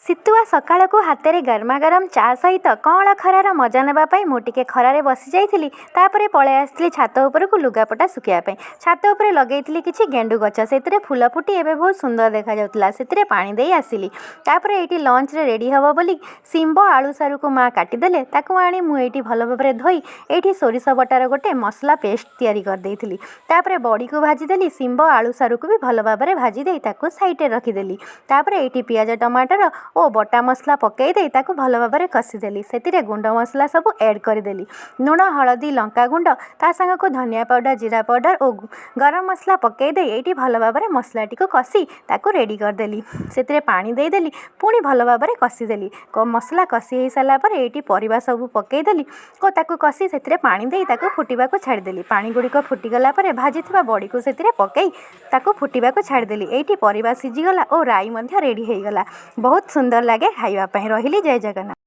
ଶୀତୁଆ ସକାଳକୁ ହାତରେ ଗରମା ଗରମ ଚା ସହିତ କଅଁଳ ଖରାର ମଜା ନେବା ପାଇଁ ମୁଁ ଟିକେ ଖରାରେ ବସି ଯାଇଥିଲି। ତାପରେ ପଳେଇ ଆସିଥିଲି ଛାତ ଉପରକୁ ଲୁଗାପଟା ଶୁଖିବା ପାଇଁ। ଛାତ ଉପରେ ଲଗେଇଥିଲି କିଛି ଗେଣ୍ଡୁ ଗଛ। ସେଥିରେ ଫୁଲ ଫୁଟି ଏବେ ବହୁତ ସୁନ୍ଦର ଦେଖାଯାଉଥିଲା। ସେଥିରେ ପାଣି ଦେଇ ଆସିଲି। ତାପରେ ଏଇଠି ଲଞ୍ଚରେ ରେଡ଼ି ହେବ ବୋଲି ଶିମ୍ବ, ଆଳୁ, ସାରୁକୁ ମା କାଟିଦେଲେ। ତାକୁ ଆଣି ମୁଁ ଏଇଠି ଭଲ ଭାବରେ ଧୋଇ ଏଇଠି ସୋରିଷ ବଟାର ଗୋଟେ ମସଲା ପେଷ୍ଟ ତିଆରି କରିଦେଇଥିଲି। ତାପରେ ବଡ଼ିକୁ ଭାଜିଦେଲି। ଶିମ୍ବ, ଆଳୁ, ସାରୁକୁ ବି ଭଲ ଭାବରେ ଭାଜି ଦେଇ ତାକୁ ସାଇଡ଼ରେ ରଖିଦେଲି। ତାପରେ ଏଇଠି ପିଆଜ, ଟମାଟର ଓ ବଟା ମସଲା ପକାଇ ଦେଇ ତାକୁ ଭଲ ଭାବରେ କଷିଦେଲି। ସେଥିରେ ଗୁଣ୍ଡ ମସଲା ସବୁ ଆଡ଼୍ କରିଦେଲି। ଲୁଣ, ହଳଦୀ, ଲଙ୍କାଗୁଣ୍ଡ, ତା ସାଙ୍ଗକୁ ଧନିଆ ପାଉଡ଼ର, ଜିରା ପାଉଡ଼ର ଓ ଗରମ ମସଲା ପକାଇ ଦେଇ ଏଇଠି ଭଲ ଭାବରେ ମସଲାଟିକୁ କଷି ତାକୁ ରେଡ଼ି କରିଦେଲି। ସେଥିରେ ପାଣି ଦେଇଦେଲି। ପୁଣି ଭଲ ଭାବରେ କଷିଦେଲି। ମସଲା କଷି ହେଇସାରିଲା ପରେ ଏଇଠି ପରିବା ସବୁ ପକାଇଦେଲି ଓ ତାକୁ କଷି ସେଥିରେ ପାଣି ଦେଇ ତାକୁ ଫୁଟିବାକୁ ଛାଡ଼ିଦେଲି। ପାଣି ଗୁଡ଼ିକ ଫୁଟିଗଲା ପରେ ଭାଜିଥିବା ବଡ଼ିକୁ ସେଥିରେ ପକାଇ ତାକୁ ଫୁଟିବାକୁ ଛାଡ଼ିଦେଲି। ଏଇଠି ପରିବା ସିଝିଗଲା ଓ ରାଇ ମଧ୍ୟ ରେଡ଼ି ହେଇଗଲା। ବହୁତ ସୁନ୍ଦର ଲାଗେ ଖାଇବା ପାଇଁ। ରହିଲି, ଜୟ ଜଗନ୍ନାଥ।